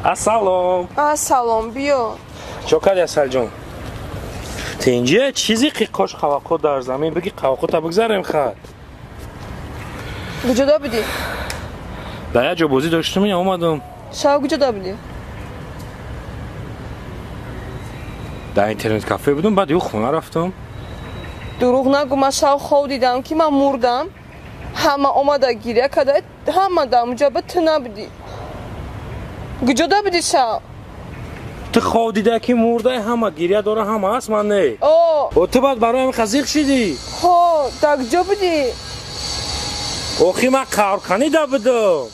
Ассалом. Ассалом, биё. Чо кардӣ, Асалҷон? Тинҷия чизи қиқош қавақо дар замин биги қавақота бигзарем хат. Куҷода будӣ? Дар як ҷо бозӣ доштум, я омадам. Шав куҷода будӣ? Дар интернет кафе будум, баъд ю хона рафтам. Дурӯғ нагӯ, ман шав хов дидам, ки ман мурдам. Ҳама омада гиря карда, ҳама дар онҷа ба ту набудӣ. Куҷода будӣ шав? Ту хов дида ки мурдай, ҳама гиря дора, ҳама аст, ман не. О, О, ту баъд барои ҳамин хазиқ шидӣ? Ҳо, дар куҷо будӣ? Охи ман қаврканида будам.